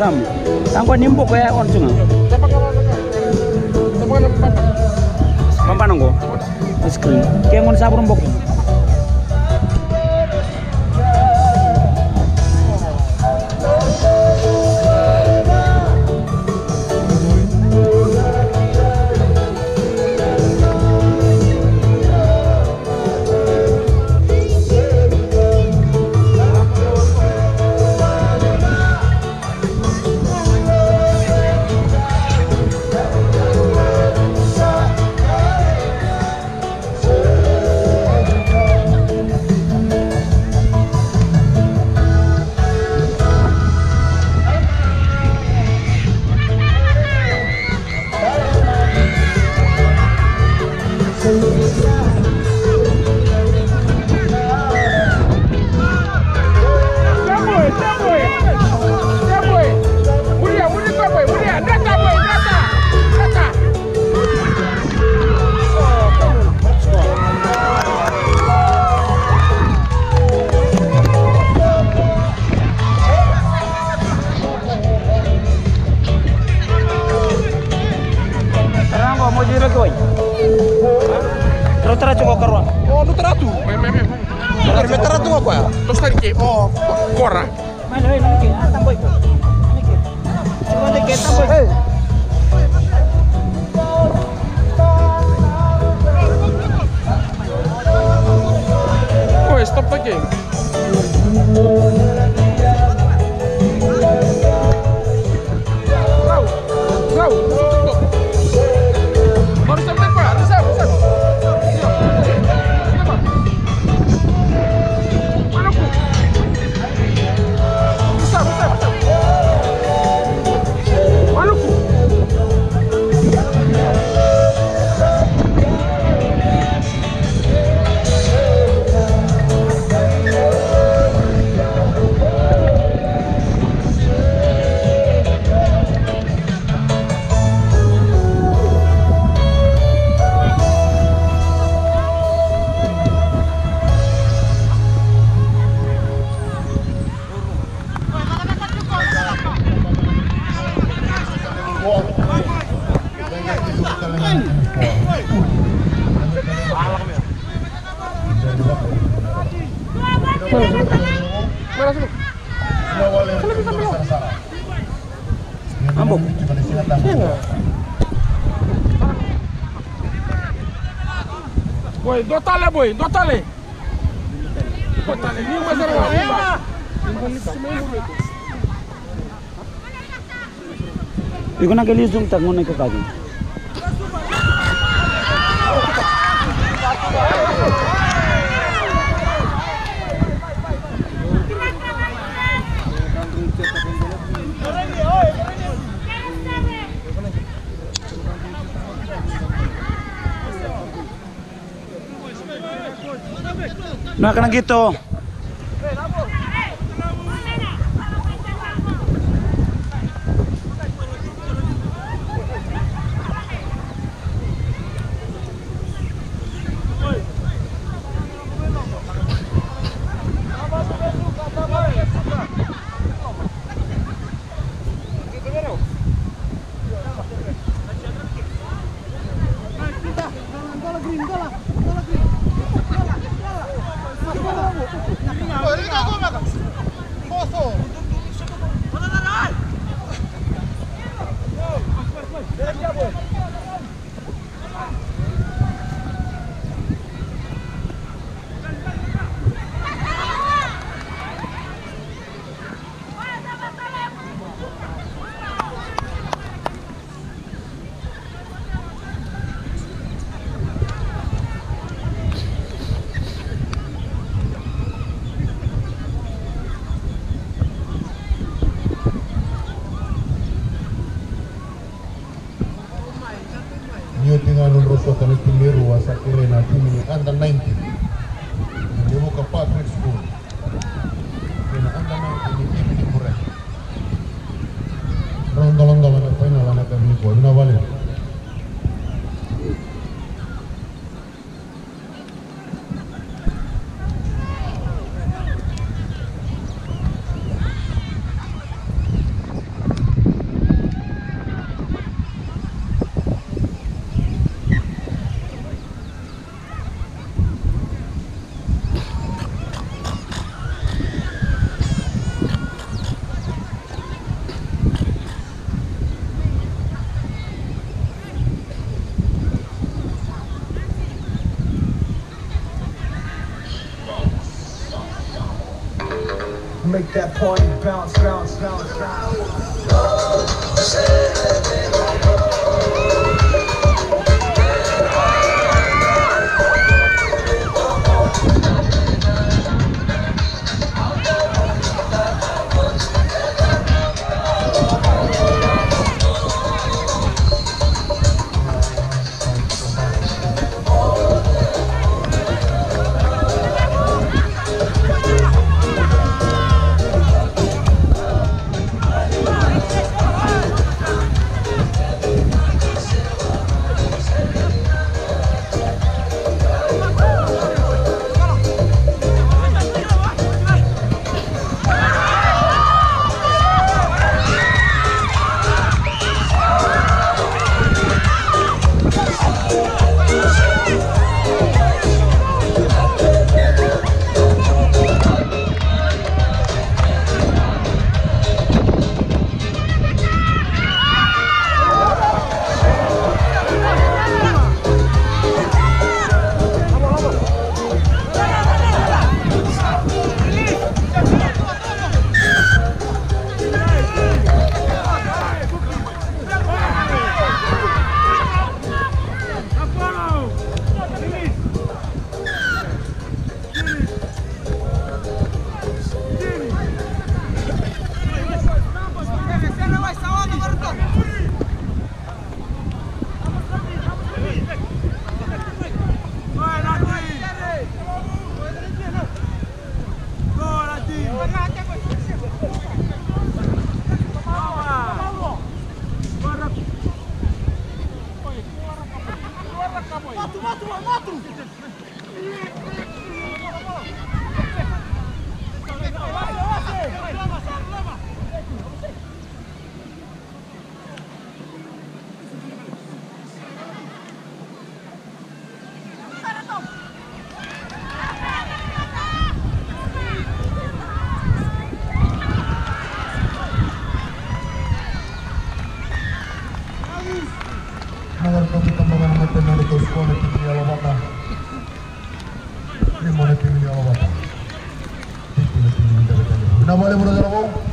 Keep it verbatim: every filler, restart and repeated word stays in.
Sam, taqo ni boko ya on sunga. Babana qo. Ice cream. Ke gona sa vura boko. Rango, mo jiro koi. Rau tara tu ko karua. O, rau tara tu. Me, me, me. Rau tara tu ko koya. Rau tara tu ko koya. Mai, mai, mai, mai, ah, tamboi ko. Mai ke. Cuma de ke tamboi. Hey. Oi, stop the game. Go, go. Baru sampai, Pak. Reserve, reserve. Iya. Iya, Pak. Mana aku? Reserve, reserve, reserve. Mana aku? Ambok. Boy, dua tale, boy, dua tale. Dua tale, ni mas era. Iko na keli zoom tak ngona iko kaki. Na kana qito. Ni oti ga nodrau sota na timi e rua, sa kerei na timi ni under nineteen ni Levuka Public School kei na under nineteen ni timi ni Bure. Rau doladola na fainala na yakavi nikua. Vinaka vakalevu. That party bounce, bounce, bounce, bounce. Na wara toki taba ga na mata na ratou sikoa na timi ni Yalovata. Ni mo na timi ni Yalovata. Timi ni Yalovata. Vinaka vakalevu na cauravou.